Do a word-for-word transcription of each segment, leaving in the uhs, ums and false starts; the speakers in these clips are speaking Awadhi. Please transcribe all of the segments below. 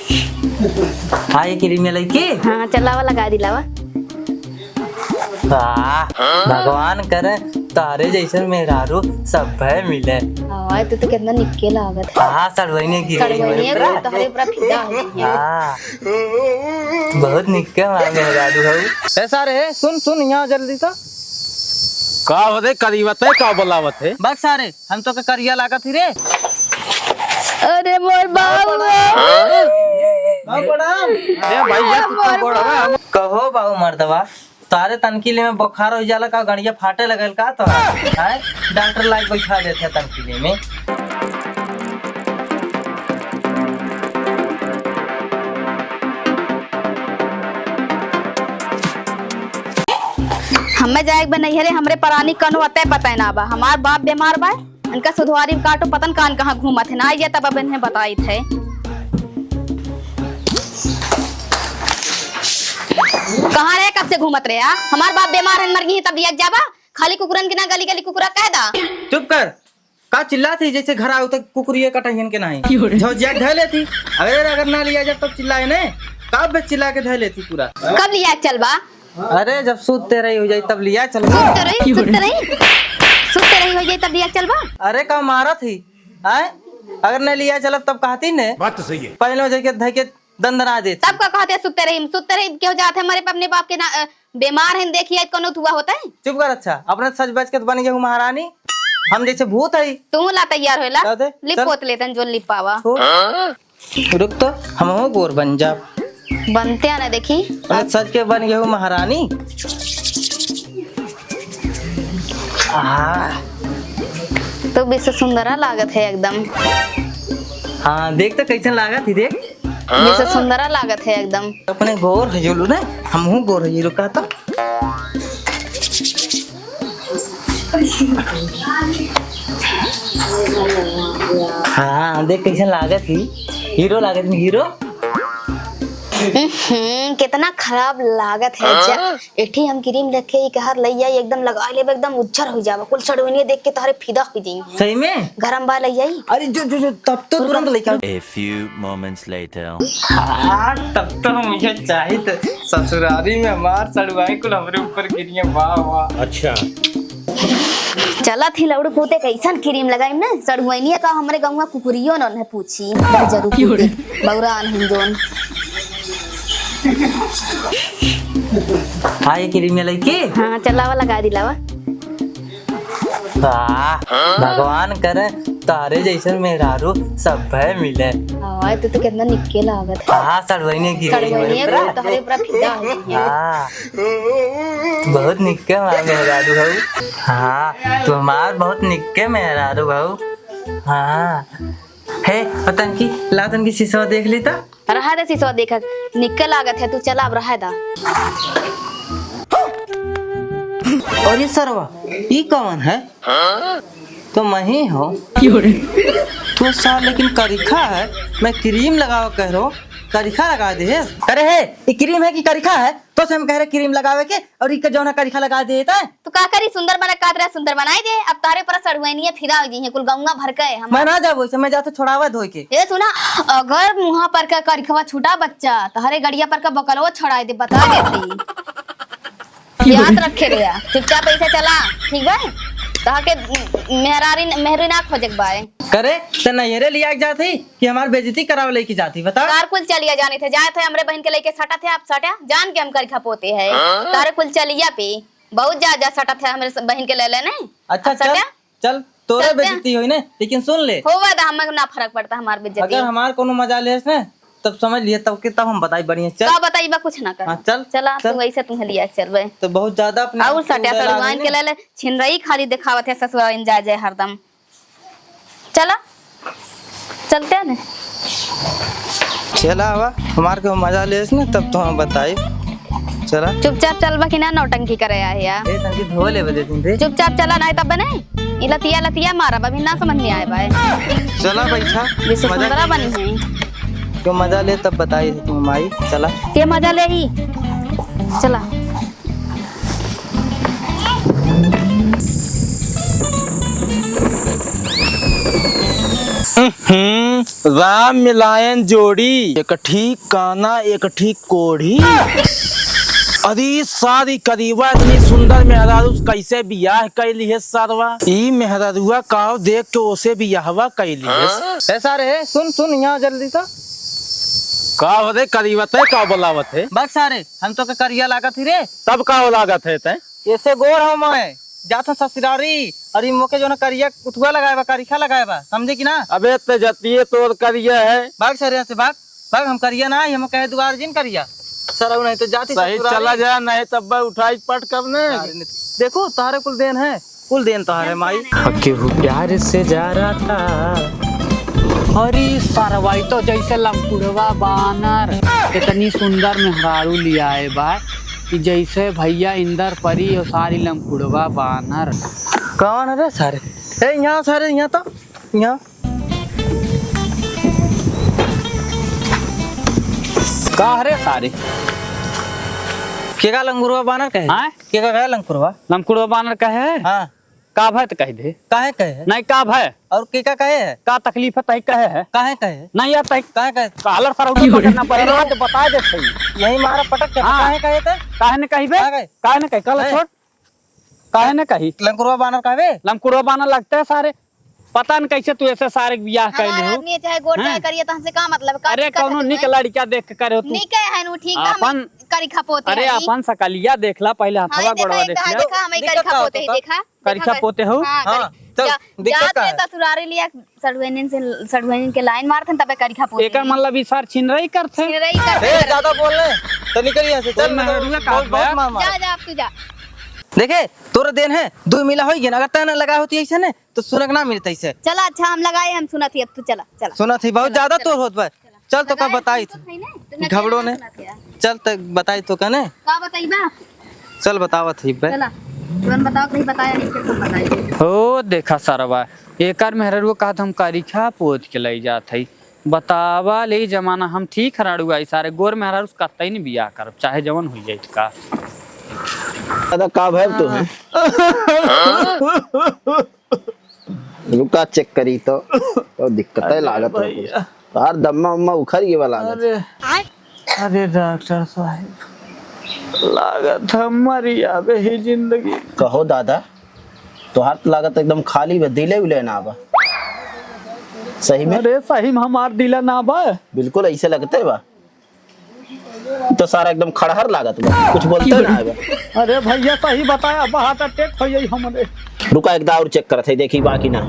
हाँ, ये क्रीम ये लइके। हाँ, चलावा, लगा दिलावा। वाह, भगवान करे तारे जैसन मेहरारू सब्भे मिले। हाँ, तू तो कितना निक्के लागत है। हाँ, सड़वइने की रही सड़वइने हमारे को ऊपर। तोहरे ऊपर फिदा हो गई है। हाँ, बहुत निक्के हमारे मेहरारू हऊ। ए सारे, सुन, सुन, यहाँ जल्दी तो। का होते करीबत है, का बोलावत है? बक सारे, हम तो के करिया लागत ही रे। अरे मोर बाबू। बाबू प्रणाम। ए भैया, तू तो बड़ हवा। कहो बाबू मर्दवा, तारे तनकी ले में बुखार हो जाला का, गड़िया फाटे लगल का तो, हैं? डॉक्टर लाइक बैठा देते हैं तनकी ले में। हमें जाए के बा नैहरे, हमरे परानी कनो अतै पतै ना बा। हमार बाप बीमार बा, इनका सुधवारी काटो, पतन कान कहाँ घूमत है, ना आइए तब अब इन्हें बताइत है। कहाँ रहे, कब से घूमत रहे? आ? हमार बाप बीमार है, मर गई है, तब लिया के जाबा? खाली कुकुरन के ना गली गली कुकुरा कह दा। चुप कर। का चिल्लात ही जैसे घर आऊ तक कुकुरिये कटहियन के नाही। क्यों रे? झौजिया के धै लेती। अरे अगर ना लिया जाए तब चिल्लाए ने। का बे चिल्ला के धै लेती पूरा। कब लिया के चलबा? अरे जब सूत तेरही हो जाई तब लिया चलबा। सूत तेरही, सूत तेरही, सूत तेरही हो जाई तब लिया के चलबा। अरे का मारत ही? आए? अगर नहीं लिया चलब तब कहती ने। बात तो सही है। पहले जाके धै के दंदना देती। तब का कहते सुत्ते रही, सुत्ते रही, केहू जात है मरे पे अपने बाप के ना, अ, बीमार है, देखिए, कोनो थुआ होता है? चुप कर, अच्छा, अपने सज बज के तो बन गए हूँ महारानी, हम जैसे भूत है। तू ला तैयार होला, का दे? लिप चल। पोत लेतन, जोन लिप पावा। हो। रुक तो, हम हो गोर बन जा। बनते हैं ना, देखी। अपने सज के बन गए हूँ महारानी। आह। तो विश्व सुंदरा लागत है एकदम। हाँ, देख तो कैसन लागत ही, देख। विश्व सुंदरा लागत है एकदम। अपने गोर है जोलू ना, हमहू गोर है, रुका तो। हाँ, देख कैसन लागत ही, हीरो लागत ही, हीरो। हम्म, कितना खराब लागत है जा। हाँ? एठी हम क्रीम रखे, ई कहर लइया एकदम लगा लेबे, एकदम उज्जर हो जाबा। कुल सड़वनिया देख के तोहरे फिदा हो जाई। सही में? गरम बा लइया ई। अरे जो, जो, जो, तब तो तुरंत लेके आओ। A few moments later. हाँ, तब तो हम इहे चाहित। ससुरारी में हमार सड़वाई कुल हमरे ऊपर गिरिये, वाह, वाह। अच्छा। चलत ही लौड़ू पूते कैसन क्रीम लगाई ना, सड़वनिया का हमरे गौवा कुकुरियो न उन्हें पूछी। बहुत जरूर क्यों रे? पूते। बौरा आन हम जोन। हाँ, ये क्रीम ये लइके? हाँ, चलावा, लगा दिलावा। वाह, भगवान करे तारे जैसन मेहरारू सब्भे मिले। हाँ, तू तो कितना निक्के लागत है। हाँ, सड़वइने की रही सड़वइने हमारे को ऊपर। तोहरे ऊपर फिदा हो गई है। हाँ, बहुत निक्के हमार मेहरारू हऊ। हाँ, तू हमार बहुत निक्के मेहरारू हऊ। हाँ, हे, और तनकी, ला तनकी शीशवा देख ली तो। रहा दे शीशवा देखत, निक्के लागत है, तू चला अब रहा दा। अरे सरवा, ई कौन है? तो मैं ही हूँ। क्यों रे? तू सार लेकिन करिखा है, मैं क्रीम लगावा कह रहो, करिखा लगा दे है। अरे हे, ई क्रीम है कि करिखा है? तो से हम कह रहे क्रीम लगावे के और इके जौन है करिखा लगा देता है। तो का करी, सुंदर बना कहत रहे, सुंदर बनाई दे। अब तारे पर सड़ुआइनिया फिदा हो गई है, कुल गौवा भर के हम। मैं ना जाबो, इसे मैं जाते छोड़ावा धोई के। ए सुना, अगर मुँहा पर का करिखवा छूटा बच्चा, तहरे गड़िया पर का बकलवा छोड़ाई दे, बता देती। याद रखे रहे, चुपचाप ऐसे चला, ठीक बा? तहके मेहरारी, मेहरी ना खोजे के बाय। करे, ते नैहरे लिया के जात ही कि हमार बेइज्जती करावे लेके जात ही, बता? तार कुल चलिया जाने थे, जाए थे हमरे बहन के लेके सटा थे, आप सटा, जान के हम करिखा पोते है। हाँ? तारे कुल चलिया पे बहुत जा, जा सटा थे हमरे स-, बहन के ले लेने। अच्छा, अब चल, सटा? चल, तोरे चलते हैं। बेइज्जती होई ने, लेकिन सुन ले। होवा दा, हमें ना फर्क पड़ता हमार बेइज्जती। अगर हमार कोनो मजा लेस ने, तब समझ लिए, तब के, तब हम बताई बढ़िया। चल। का बताई बा, कुछ ना कर। हाँ, चल, चला, चल। तू ऐसे तुम्हें लिया चल बे। तो बहुत ज्यादा अपने और आप को सटा उड़ा सड़ुआइन लागे के ने। ले ले, छिनरई खाली देखावत है ससुराल में जाए जाए हरदम। चला, चलते हैं ने। चला आवा, हमार के मजा लेस ने, तब तो हम बताई। चला। चुपचाप चलबा कि ना नौटंकी करे आया? ए, तनकी धो लेबे दे दिन रे। चुपचाप चला, नहीं तब बने। ई लतिया, लतिया मारब, अभी ना समझ में आए बाय। चला बैठा। विश्व मजा सुंदरा की। बनी है। क्यों मजा ले तब बताई तुम माई। चला। के मजा ले ही। चला। हम्म, राम मिलायन जोड़ी, एक ठीक काना, एक ठीक कोढ़ी। अरे सारी करीबा इतनी सुंदर मेहरारू कैसे बियाह कैली है सरवा? ई मेहरारुआ काव देख के ओसे बियाहवा कैली है। ए सारे, सुन, सुन, यहाँ जल्दी तो। का हो रे करीबत है, का बोलावत है? बक सारे, हम तो के करिया लागत ही रे। तब का हो लागत है तै? ऐसे गोर हम आए, जात हूँ ससुरारी, और ई मोके जो ना करिया कुथुआ लगाए बा, करिखा लगाए बा, समझे कि ना? अबे ते जतिये तोर करिया है। भाग सर यहाँ से, भाग, भाग, हम करिया ना, हम कहे दुआर जिन करिया। सर, नहीं तो जाती सही ससुरारी। चला जा, नहीं तब बे उठाई पट करने। अरे नहीं, देखो, तारे कुल देन है, कुल देन तारे माई। केहू प्यार से जा रहा था। अरे सरवा, ई तो जैसे लमकुड़वा बानर, इतनी सुंदर मेहरारू लियाए बा कि जैसे भैया इंदर परी और सारी लमकुड़वा बानर। कौन रे सारे? ए, यहाँ सारे, यहाँ तो, यहाँ। का रे सारे? के का लंगुरवा बानर कहे? हाँ? के का कहे लंगुरवा? लमकुड़वा बानर कहे? हाँ। का भय त कह दे। काहे कहे है? नहीं, का भय? और के का कहे है? का तकलीफ है, तही कहे है। काहे कहे है? नहीं यार, तही काहे कहे? कालर सर उठो तो करना पड़े, रात बताए दे सही। यही मारा पटक के, हाँ। काहे कहे थे? काहे ने कही बे? काहे कहे? काहे ने कही? कल हैं? छोड़। काहे ने कही? लमकुड़वा बानर कहबे? लमकुड़वा बानर लगते है सारे। पता न कैसे तू ऐसे सारे बियाह हमार कैले हो। आदमी है, चाहे गोर, हैं? चाहे करिया, तो हमसे का मतलब? का अरे, दिक्कत है कौनो निक तुम्हें? लड़का देख के करे हो तू। निक है, नु ठीक बा, अपन, करिखा पोते अरे, हैं। अपन सकलिया देख ला, पहले हाँ, हथवा गोड़वा देख लिया। काहे देखा, हमें दिक्कत करिखा का पोते ही होता? देखा। करिखा देखा कर- पोते हो? हाँ, हाँ, करि-, चल, जा-, दिक्कत जात का में है? ससुरारी लिया, सड़ुआइन से, सड़ुआइन के लाइन मारत हैं, तबे करिखा पोते हैं। एकर मतलब ई सार छिनरई करत हैं। छिनरई करत ए, हैं। ज्यादा बोल रहे हैं, तो निकल यहाँ से, चल, बोल, मेहरुआ बहुत, का बहुत बे? मार मार। जा, जा, अब तू जा। देखे, तोरा देन है, दो मिला होई गया ना, अगर तैं ना लगा होती ऐसे ने, तो सुनक ना मिलता ऐसे। चला, अच्छा, हम लगाए, हम सुनत ही, अब तू चला, चला। सुनत ही, बहुत चला, ज्यादा चला। तोर होत बा। चल, तो का बताई थी? घबड़ो ने। चल, तो बताई तो का ने? का बताई बा? चल, बतावत ही बे। चला, तुरंत बताओ, कहीं बताया नहीं, फिर तुम बताइए। ओ, देखा सरवा, एकर मेहररुआ कहत हम करिखा पोत के लई जात हई। बतावा ले जमाना, हम ठीक हराड़ू आई, सारे गोर मेहरारू से कतई नहीं बियाह करब, चाहे जवन हो जाइत का। दादा, का भइल तो है? रुका, चेक करी तो, तो दिक्कत है अरे लागत है कुछ। भैया। तार दम्मा उम्मा उखर गए वाला लागत। अरे, अरे डॉक्टर साहब, लागत हम मरी आबे ही जिंदगी। कहो दादा, तोहार तो लागत एकदम खाली बा, दिले उले ना बा। सही में? अरे सही में हमार दिले ना बा। बिल्कुल ऐसे लगते बा। तो सारा एकदम खड़हर लागत बा, कुछ बोलते ना है बा। अरे भैया सही बताया, अब heart attack हो जाई हमरे। रुका, एक दाव और चेक करत है, देखी बा कि ना।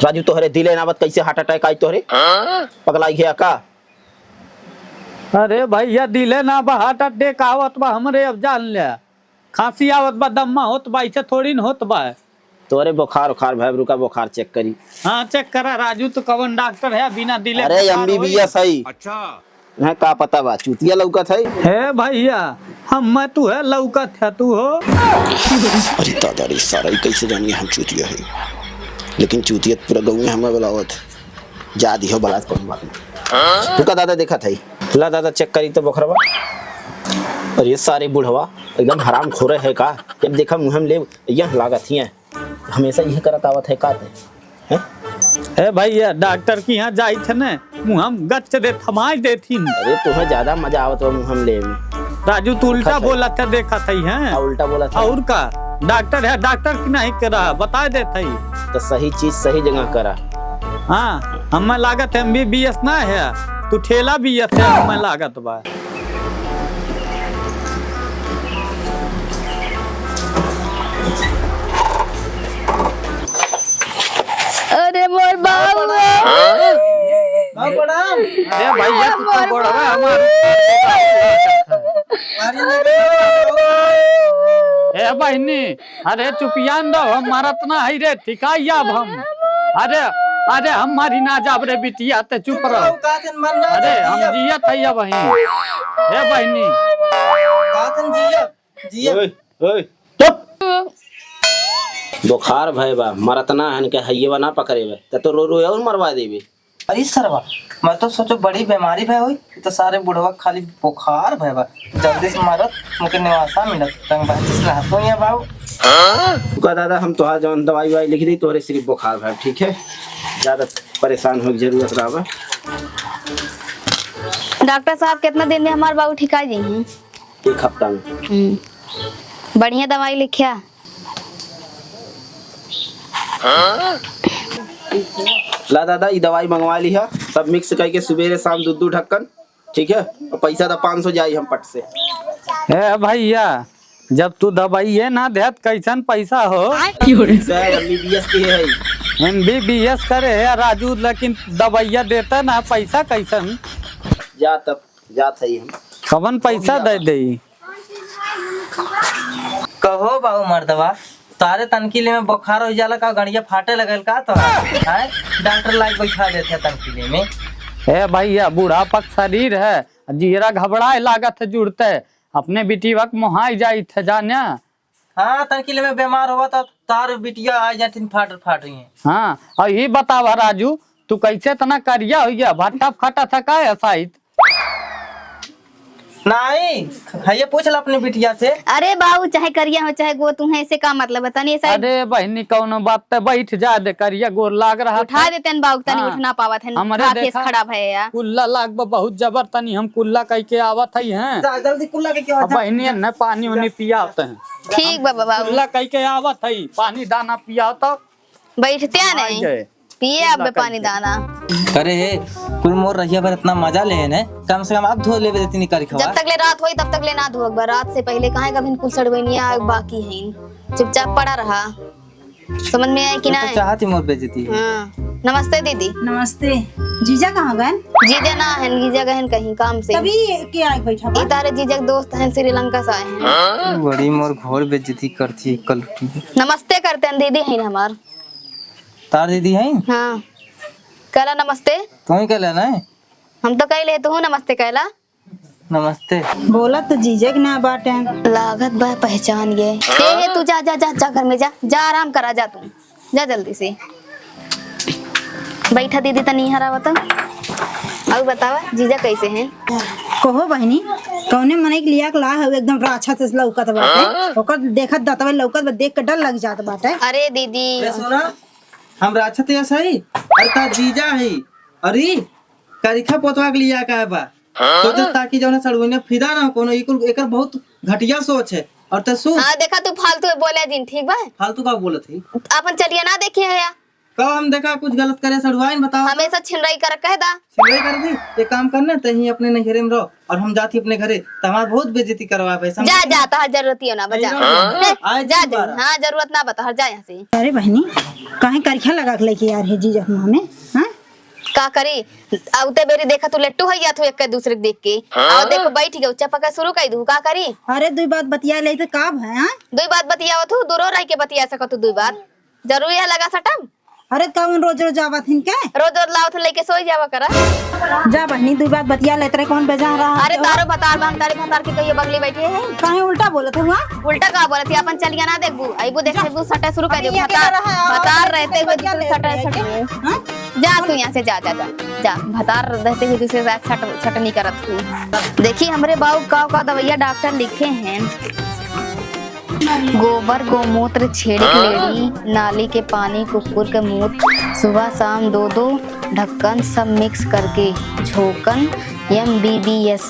राजू, तोहरे दिले ना बा, कैसे heart attack आई तोहरे? पगलाई गया का? अरे भैया, दिले ना बा, heart attack आवत बा हमरे, अब जान ले। खांसी आवत बा, दम्मा होत बा, इसे थोड़ी न होत बा। तोरे बुखार उखार भय, रुका बुखार चेक करी। हाँ, चेक करा राजू, तो कवन डॉक्टर है बिना दिले अरे बुखार होई? एमबीबीएस है। अच्छा। हैं, का पता बा, चूतिया लौकत है। हे भैया, हम मैं तू है लौकत है तू हो। अरे दादा रे, सारा ही कैसे जानिए हम चूतिया है, लेकिन चूतिया तो पूरा गाँव में हमें बुलावत है। जा दिहो बलात, कौन बात नहीं। रुका दादा, देखत है। ला दादा, चेक करी तो बोखरवा। अरे सारे बुढ़वा एकदम हराम खोरे है का? जब देखा मुँह में ले, यह लागत ही है। हमेशा यह करत आवत है का ते? हैं? ए भैया, डॉक्टर के यहाँ जाई थे ने, मुँह हम गच्च दे थमाई देथिन। अरे तुम्हें ज्यादा मजा आवत बा मुँह में ले में। राजू, तू उल्टा बोलत है, देखत है, हैं? हाँ, उल्टा बोलत है। और का? डॉक्टर है, डॉक्टर की नहीं करा, बता देत है। तो सही चीज सही जगह करा। हाँ, हमें लागत है एमबीबीएस ना है, तू ठेला बीएस है, हमें लागत बा। अरे मोर बाबू। बाबू प्रणाम। ए भैया, तू तो मोर बड़वा बाबू। हमार। ए बहिनी, अरे चुपियान रहो, हम मरत ना है रे, ठिकाई अब हम। अरे, अरे हम मरी ना जाब रे बिटिया, ते चुप रहो। अरे हम जियत है अब वहीं। ए बहिनी। ओए, ओए, चुप। बुखार भय बा, मरत ना हन के हइये बा ना पकड़े बा, त तो रो रो और मरवा देबे। अरे सरवा, मैं तो सोचो बड़ी बीमारी भय होई, ये तो सारे बुढ़वा खाली बुखार भय बा। जल्दी से मरत, मुके निवासा मिलत, तंग बात से हंसो ये बाबू। रुका दादा, हम तोहार जवन दवाई वाई लिख दी, तोहरे सिर्फ बुखार भय, ठीक है? ज्यादा परेशान होए के जरूरत रहा बा। डॉक्टर साहब, कितना दिन में हमार बाबू ठिका जइहैं? एक हफ्ता में। हम्म। बढ़िया दवाई लिखिया। ला दादा, ई दवाई मंगवा लिहा, सब mix करके सुबेरे शाम दू दू ढक्कन, ठीक है? और पैसा दा पाँच सौ, जाई हम पट से। ए भैया, जब तू दवाइये ना देत, कैसन पैसा हो? सर, एमबीबीएस के है। एमबीबीएस करे है राजू, लेकिन दवाइया देता ना, पैसा कैसन? जा तब, जात है हम। कवन पैसा दे दे? कहो बाबू मर्दवा, तारे तनकीले में बुखार हो जाला का, गड़िया फाटे लगल का तो, हैं? डॉक्टर लाइक बैठा देते हैं तनकीले में। ए भैया, बुढ़ापा के शरीर है, जियरा घबराए लागत है जुड़ते, अपने बिटिया के मोहाई जाइत है जाने। हाँ, तनकीले में बीमार हुआ तो तार बिटिया आ जाथिन फाट फाट रही है। हाँ, और ये बतावा राजू, तू कैसे इतना करिया हो गया, भट्टा फटा था का है शायद? नहीं, है ये पूछ ला अपनी बिटिया से। अरे बाबू, चाहे करिया हो चाहे गो, तुम्हें ऐसे का मतलब है? तनी ऐसा अरे बहनी, कौनो बात ते बैठ जा दे, करिया गोर लाग रहा उठा था। देते हैं बाबू, तनी हाँ। उठ ना पावत है, हमरे हाथ देखा, खराब है यार। कुल्ला लाग बा बहुत जबर, तनी हम कुल्ला कह के आवत है हैं। जा, जल्दी कुल्ला कह के आ, अब जा। बहनी ने पानी उनी पियावत हैं। ठीक बा बाबू। कुल्ला कह के आवत है, पानी दाना पियावत। बैठते आ नहीं। पिए अब पानी दाना। करे हे, कुल मोर रहिया भर इतना मजा ले ने, कम से कम अब धो लेबे देती नहीं करी खवा। जब तक ले रात होई तब तक ले ना धोब बा। रात से पहले काहे कभी कुल सड़वैनिया बाकी है, चुपचाप पड़ा रहा। समझ में आए कि तो ना तो आए? चाहती मोर बेइज्जती है। हाँ। नमस्ते दीदी। नमस्ते। जीजा कहाँ गए? जीजा ना है, जीजा गए हैं कहीं काम से। तभी के आए बैठा बा? ई तारे जीजा के दोस्त हैं, श्रीलंका से आए हैं। बड़ी मोर घोर बेइज्जती करती है कल। नमस्ते करते हैं, दीदी हैं हमार। तार दीदी हैं? हाँ। कहला नमस्ते। तू ही कहला ना? हम तो कहले, तू नमस्ते कहला। नमस्ते। बोला तो जीजे के ना बाटे। लागत बा पहचान गए। हे, हे, तू जा, जा, जा, जा घर में जा, जा आराम करा, जा तू, जा जल्दी से। बैठा दीदी, तनी यहाँ रहा बता। अब बतावा जीजा कैसे हैं? कहो बहिनी, कौने मनई के लिया के ला है, एकदम राक्षस लौकत बाटे। ओकर देखत दतवे लौकत बा, देख के डर लग जात बाटे। अरे दीदी। ए, सुना, हम राक्षस या सही, अरे ता जीजा है, अरे करिखा पोतवा के लिया का बा? हाँ? सोचत ताकि जौन सड़ुआइनिया फिदा ना हो कोनो, ई कुल एकर बहुत घटिया सोच है। और त सुन। हाँ, देखा तू फालतू में बोले जिन, ठीक बा? फालतू का बोलत है? अपन चलिया ना देखे है या? कब हम देखा कुछ गलत करे सड़ुआइन, बताओ। हमेशा छिनराई कर कह दा। छिनराई कर दी? एक काम करना, तहीं अपने नैहरे में रहो और हम जाती अपने घरे, त हमार बहुत बेइज्जती करवा भाई, समझ जा, में? जा, तहार जरूरत ही हो ना, बजा। नहीं, नहीं, नहीं। हैं? आज जा, जा, दोबारा। हाँ, जरूरत ना बता, हट जा यहाँ से। अरे बहनी, काहे करिखा लगा के लेके आ रहे जीजा हुआ में, हाँ? का करी? अउते बेरी देखा तू लेट्टू है या तू एक दूसरे के देख के। हाँ? और देखो बैठ गए, चपका शुरू कर दू, का करी? अरे दुई बात बतिया ले तो का भय, हाँ? दुई बात बतियावत हूँ, दूरो रह के बतिया सकत हूँ दुई बात। जरूरी है लगा सटम? अरे कौन रोज रोज आवत हिन के? रोज रोज लावत लेके सोई जावा करा। जा बहनी, दुई बात बतिया लेत रहे, कौन बेजा रहा अरे है? तारो भतार भांग तारे भतार के कहियो बगली बैठे हैं। काहे उल्टा बोलत हुआ? उल्टा का बोलत है? अपन चलिया ना देखबू, अइबू देख जा। लेबू सटा शुरू कर अभी देबू। ये भतार, अकेला रहा है, भतार और रहते हुए बतिया दूसरे लेत सटा रहे। सटा। हाँ? जा तू यहाँ से, जा, जा, जा, जा। भतार रहते हुए दूसरे साथ छट-, छटनी करत हुई। देखी हमरे बाऊ का, का दवैया डॉक्टर लिखे हैं। गोबर, गोमूत्र, छेड़ी के लेड़ी, नाली के पानी, कुकुर के मूत, सुबह शाम दो दो ढक्कन, सब mix करके झोंकन, एमबीबीएस।